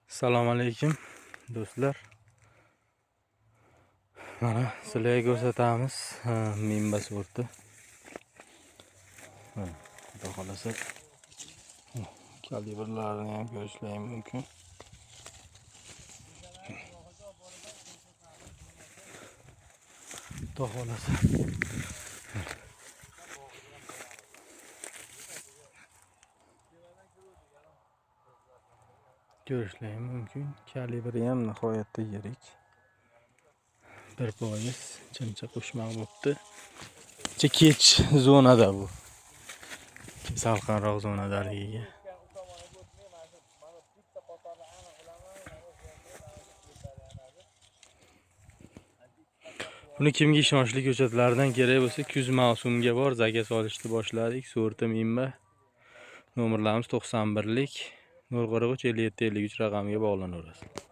Assalomu alaykum, do'stlar. Mana sizlarga ko'rsatamiz Mimba sorti. Mana, xudo xohlasa, kalibrlarini ham ko'rishlaring mumkin. Xudo xohlasa. Ko'rishlaring mumkin. Kalibri ham nihoyatda yirik. 1% chimcha qo'shma bo'pti. Kech zonada bu. Salqinroq zonadaligiga. Buni kimga ishonchli ko'chatlardan kerak bo'lsa, kuz mavsumiga bor, zakaz olishni boshladik. Sorti Mimba. Nomerlarimiz 91lik 043 57 53 raqamiga bog'lanaverasiz.